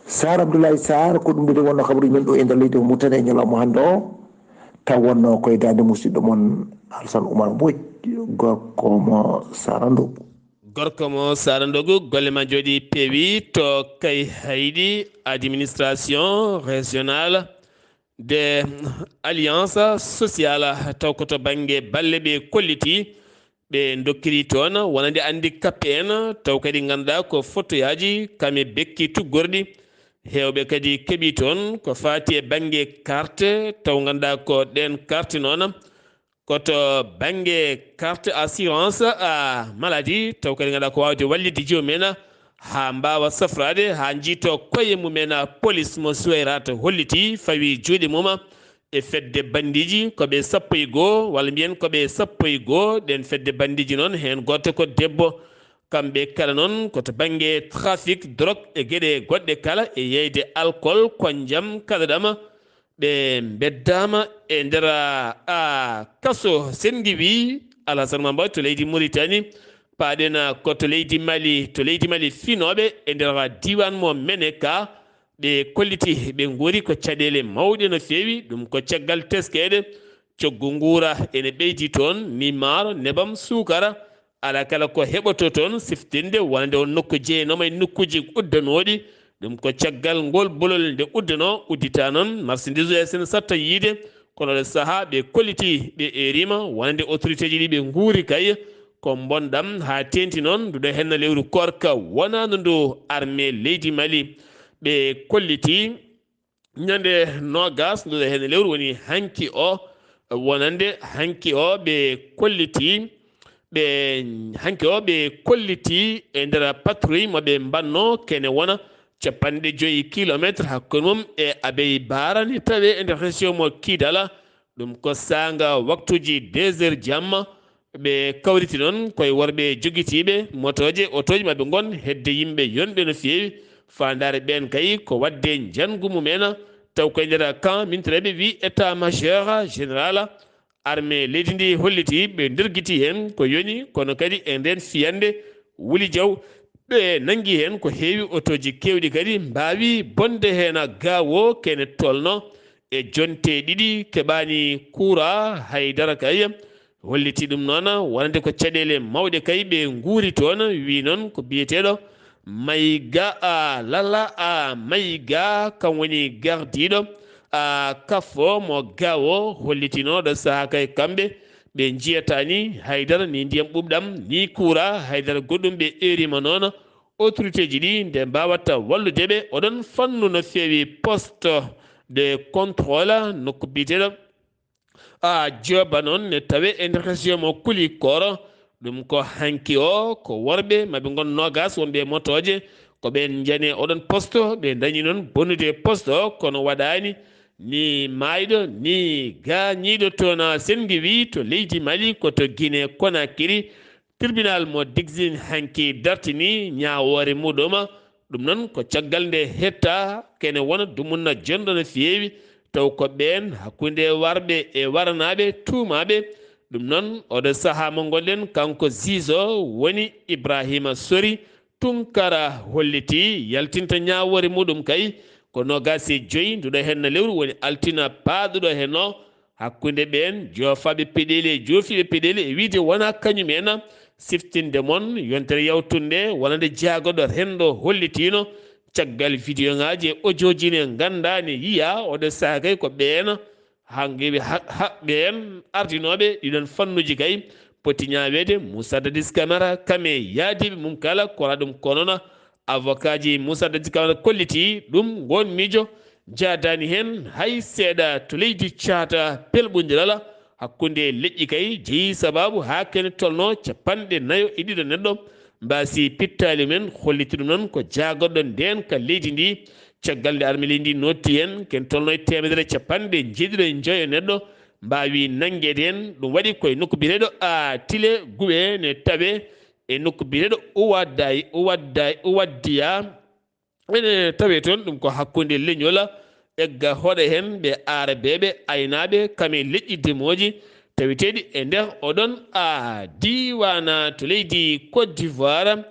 Sar Abdoulaye Sar, ko ɗum de wonno kabaruuji men ɗo e nder leydi Mauritanie e ñalawma hannde o. Taw wonno koye daande musidɗo mon Alassane Oumar Mbodj, gorko mo Sarandogu. Gorko mo Sarandogu, golle ma njooɗi peewi to Kayhayɗi, administration régionale de alliance sociale, taw ko to bannge balle ɓe kolliti, ɓe dokkiri toon wonande handicapé en, taw kadi ngannduɗaa ko fotoyaaji kam e bekki tuggorɗi. Heewɓe kadi keɓi toon ko faati e bannge carte, taw ngannduɗaa ko ɗeen carte noon ko to bannge carte assurance, a, maladie, taw kadi ngannduɗaa ko waawde wallitde joomum en haa mbaawa safraade, haa njiytoo koye mum en. Police mo Suwayraat holliti, fawi juuɗe mum e fedde bandiiji, ko ɓe sappo e goo, walla mbiyen ko ɓe sappo e goo, ɗeen fedde bandiiji noon, heen gooto ko debbo. Kamɓe kala noon ko to bannge trafic drogue e geɗe goɗɗe kala, e yeeyde alcool, konjam, kala ɗama, ɓe mbeddaama e nder, a, kaso Senngiwi Alassane Mamba to leydi Mauritanie. Paaɗen ko to leydi Mali, to leydi Mali finooɓe e nder diiwaan mo Meneka, ɓe kolliti ɓe nguuri ko caɗeele mawɗe no feewi. Ɗum ko caggal teskeede, coggu nguura ene ɓeydi toon, ni maaro, nebam, suukara, alaa kala ko heɓotoo toon siftinde wonande on nokku jeyanoomo e nokkuuji uddanooɗi. Ɗum ko caggal ngol bolol nde uddanoo, uddita noon marchandise o e sene satta yiide. Kono oɗo sahaa ɓe kolliti, ɓe eeriima wonande autorité ji ɗi ɓe nguuri kay ko mbonɗam haa teeŋti noon nduɗo henna lewru koorka wonaandu ndu armée leydi Mali. Ɓe kolliti ñande noogas nduɗo heen lewru woni hanki o, wonande hanki o ɓe kolliti, ɓe hanki o ɓe kolliti e nder patrouille mo ɓe mbanno kene wona capanɗe joyi kilometre hakkunde mum e Abey Baara ne tawe e nder région mo Kidala. Ɗum ko saanga waktuuji deux heures jamma. Ɓe kawriti noon koye worɓe jogitiiɓe motooje, otooji maɓɓe ngon hedde yimɓe yonɓe no feewi. Faandaare ɓeen kay ko waɗde njanngu mum en, taw koye nder camp mintireeɓe wi état majeur général armée leydi ndi holliti ɓe ndergiti heen ko yoni, kono kadi e ndeen fiyannde Wuli Jaw Ɓe nanngi heen ko heewi, otooji keewɗi kadi mbaawi bonde heen. Gaawo kene tolno e jonte ɗiɗi keɓaani kuura haydara kay. Holliti ɗum noon wonande ko caɗeele mawɗe kay ɓe nguuri toon. Wi noon ko biyeteeɗo Mayga a Lala a Mayga, kam woni gardiiɗo a kafo mo Gaawo. Hollitinooɗo sahaa kay kamɓe ɓe njiyataani haydara, ni ndiyam ɓuuɓɗam, ni kuura haydara goɗɗum. Ɓe eerima noon autorité ji ɗi nde mbaawata wallude ɓe. Oɗon fannu no feewi poste de contrôle nokku biyeteeɗo a Jooba noon ne tawe e nder région mo Kulikoro. Ɗum ko hanki o, ko worɓe maɓe ngon noogas wonɓe e motooje, ko ɓeen njani oɗon poste. Ɓe dañi noon bonnude poste o, kono waɗaani ni maayɗo ni gaañiiɗo toon. Senngi wi to leydi Mali ko to Guinée Conakry. Tribunal mo Dixine hanki dartini ñaawoore muɗum. Ɗum noon ko caggal nde hetta kene wona dumunna jonɗo no feewi, taw ko ɓeen hakkunde warɓe e waranaaɓe tuumaaɓe. Ɗum noon oɗo sahaa mo ngonɗen, kanko Zizo woni Ibrahima Sori Tunkara holliti yaltinta ñaawoore muɗum kay ko noogaas e joy nduɗo heen na lewru, woni altina paaɗuɗo heen o. Hakkunde ɓeen joofaaɓe peɗeeli e joofiiɓe peɗeeli e wiyde wonaa kañum en siftinde mon yontere yawtunde wonande jaagoɗo renndo hollitiino caggal vidéo ŋaaji e audio ji ne nganndaa ne yiyaa oɗo sahaa kay ko ɓeen hangeɓe haɓɓe en ardinooɓe ɗiɗon fannuji kay poti ñaaweede. Moussa Dadis Camara kam e yaadiiɓe mum kala kora ɗum, kono na avocat ji Moussa Dadis Camara kolliti ɗum. Ngoon miijo jaadaani heen hay seeɗa to leydi caata pelɓondiral hakkunde leƴƴi kay jeyi sabaabu haa kene tolno capanɗe nayo e ɗiɗo neɗɗo mbaasi pittaali men. Holliti ɗum noon ko jaagorɗo ndeen ka leydi ndi. Caggal nde arme leydi ndi notti heen ken tolno e teemedere capanɗe jeeɗiɗo e joyo neɗɗo mbaawi nanngeede heen. Ɗum waɗi koye nokku biyeteeɗo a Tile Guɓe ne tawe e nokku biyeteeɗo Uwadday Uwadday Uwaddiya. Ene tawe toon ɗum ko hakkunde leñol egga hoɗa heen ɓe aarabeeɓe aynaaɓe kam e leƴƴi demooji taweteeɗi e nder oɗon a diiwaana to leydi Côte d'Ivoire.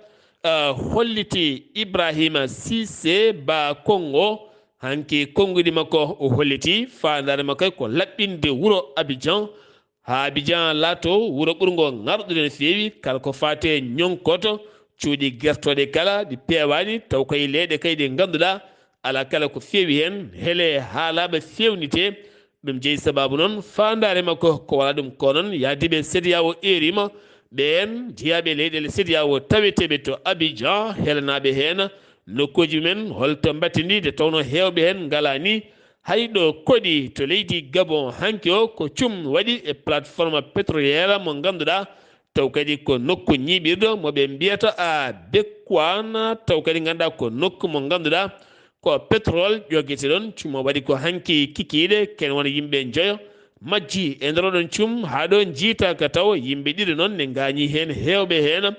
Holliti Ibrahima Cissé Ba Kongo hanki konnguɗi makko. O holliti faandaare makko ko laɓɓinde wuro Abidjan haa Abidjan laato wuro ɓurngo ŋarɗude no feewi kala ko faati e ñonkoto cuuɗi gertooɗe kala ɗi peewaani taw kay leyɗe kay ɗe ngannduɗaa alaa kala ko feewi heen. Hele haalaaɓe feewnite. Ɗum jeyi sabaabu noon faandaare makko ko wala ɗum ko noon yaadiiɓe CEDEAO eerima ɓeen jeyaaɓe leyɗeele CEDEAO taweteeɓe to Abidjan helanaaɓe heen nokkuuji men holto mbattindi nde tawnoo heewɓe heen ngalaa ni hay ɗo koɗi to leydi Gabon hanki o ko cum waɗi e plateforme pétrolière mo ngannduɗaa taw kadi ko nokku ñiiɓirɗo mo ɓe mbiyata a Bekkuan taw kadi ngannduɗaa ko nokku mo ngannduɗaa ko pétrole ƴoggete ɗon cum o waɗi ko hanki kikiiɗe ken wona yimɓe njoyo majji e nder oɗon cum haa ɗo njiitaaka taw yimɓe ɗiɗo noon ne ngaañi heen heewɓe heen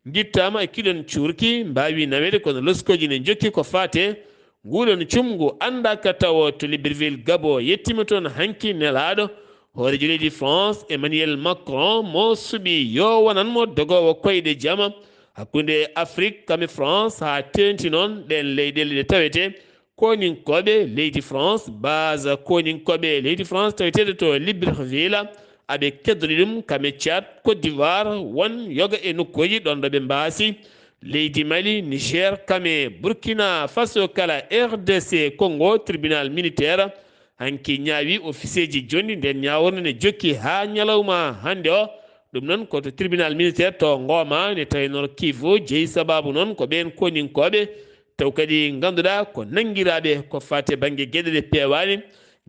ngittaama e kiɗon cuurki mbaawi naweede kono loskooji ne njokki ko faate nguɗon cum ngu anndaaka taw to Libreville Gabo yettiima toon hanki nelaaɗo hooreejo leydi France Emmanuel Macron mo suɓi yo wonan mo dogoowo koyɗe jama hakkunde Afrik kam e France haa teeŋti noon ɗeen leyɗeele ɗe tawetee koninkooɓe leydi France base koninkooɓe leydi France taweteeɗo to Libreville aɓe keddori ɗum kam e Tchad Côte d'Ivoire won yoga e nokkuuji ɗoon ɗo ɓe mbaasi leydi Mali Niger kam e Burkina Faso kala R D C Congo tribunal militaire hanki ñaawi ofisieeji jonɗi nden ñaaworde ne jokki haa ñalawma hannde o. Ɗum noon ko to tribunal militaire to Ngooma ne tawi Nord Kivu jeyi sababu noon ko ɓeen koninkooɓe taw kadi ngannduɗaa ko nanngiraaɓe ko faati e bannge geɗe ɗe peewaani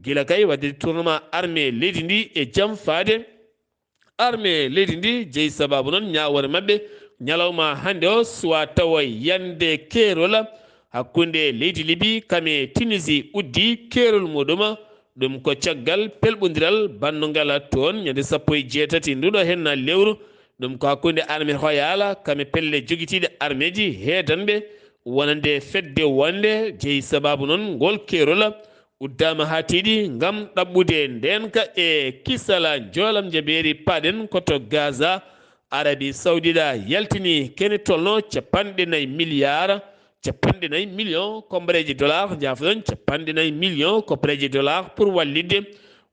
gila kay waɗde tournoi armée leydi ndi e jam faade armée leydi ndi jeyi sababu noon ñaawoore maɓɓe ñalawma hannde o suwa tawa yande keerol hakkunde leydi Libi kam e Tunisie uddi keerol muɗum. Ɗum ko caggal pelɓondiral bannungal toon ñande sappo e jeetati nduɗo henna lewru. Ɗum ko hakkunde armée royale kam e pelle jogitiiɗe armeeji heedanɓe wonande fedde wonde jeyi sababu noon ngol keerol uddaama haa tiiɗi ngam ɗaɓɓude ndeenka e kisala njoolam njabeeri paɗen ko to Gaza. Arabi Saoudita yaltini kene tolno capanɗe nayi miliyaar, capanɗe nayi miliyon koɓɓereeji dollar, njaafoɗon, capanɗe nayi miliyon koɓɓereeji dollar pour wallitde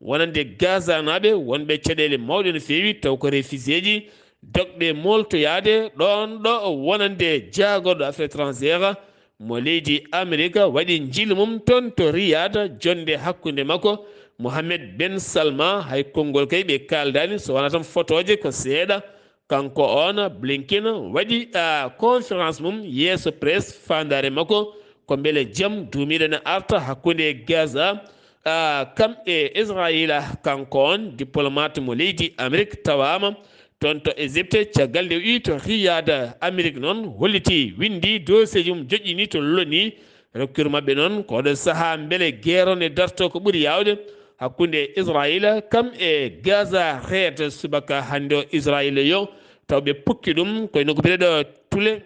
wonande Gaza naaɓe wonɓe caɗeele mawɗe no feewi, taw ko refugeeji dogɓe moltoyaade ɗoon ɗo wonande jaagorɗo affaires étrangères mo leydi Amerika waɗi njiilu mum toon to Riyad, jonnde hakkunde makko Mohammed ben Salma. Hay konngol kay ɓe kaaldaani, so wonaa tan fotooje ko seeɗa. Kanko oon, Blinken waɗi, a, conférence mum yeeso presse, faandaare makko ko mbele jam duumiiɗo ne arta hakkunde Gaza, a, kam e Israayiila. Kanko oon, diplomate mo leydi Amerik tawaama toon to Égypte, caggal nde o iwi to Riyad. Amerik noon holliti, winndi dossier ji mum, joƴƴini to lolni. Rokkiiru maɓɓe noon ko oɗo sahaa mbele geer o ne darto ko ɓuri yaawde hakkunde Israayiila kam e Gaza Head. Subaka hannde o, Israayiila yo taw ɓe pukki ɗum koye nokku biyeteeɗo Tule,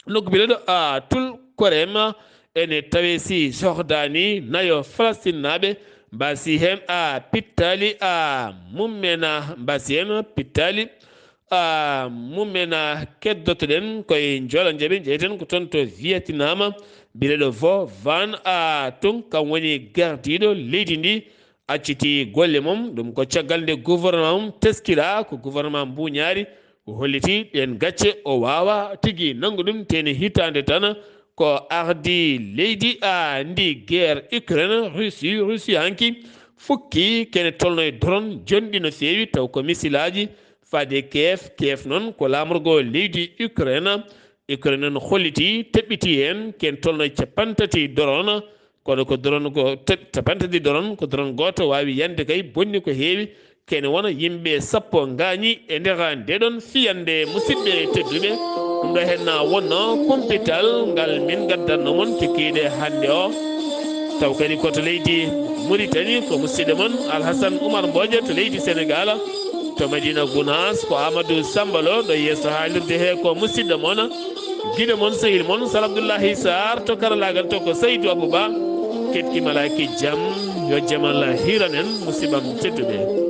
nokku biyeteeɗo, a, Tul Korema ene tawee si Jordani, nayo Falestinnaaɓe mbasi heen, a, pittaali, a, mummen, a, mbasi heen pittaali, a, mummen, a, keddotoɗen koye Joola Njaɓe, njeyten ko toon to Vietnam, biyeteeɗo Vo Van, a, tun kam woni gardiiɗo leydi ndi, acciti golle mum. Ɗum ko caggal nde gouvernement mum teskiraa, ko gouvernement mbuuñaari, o holliti ɗeen gacce, o waawaa tigi nanngu ɗum, tee ne hitaande tan ko ardi leydi, a, ndi guerre Ukraine, Russie, Russie hanki fukki kene tolno e drone jonɗi no feewi, taw ko misilaaji faade Kiev. Kiev noon ko laamorgo leydi Ukraine. Ukraine noon holliti, teɓɓiti heen ken tolno e capanɗe tati drone, kono ko drone ko te-, capanɗe tati drone, ko drone gooto waawi yande kay, bonni ko heewi. Kene wona yimɓe sappo ngaañi e nder ndeɗon fiyande, musidɓe tedduɓe. Ɗum ɗo heen na wonno kumpital ngal min ngaddanno mon tikkiiɗe hannde o. Taw kadi ko to leydi Mauritanie, ko musidɗo mon Alhassane Oumar Mbodja, to leydi Sénégal, to Madina Gounass, ko Amadou Samba Lo ɗo yeeso haalirde he, ko musidɗo mon, giɗo mon, sehil mon, Sal Abdoulahi Sarr, to karalaagal to ko Saydou Abouba. Keɗki malaaki jam, yo jam Allah hiran en, musidɓam tedduɓe.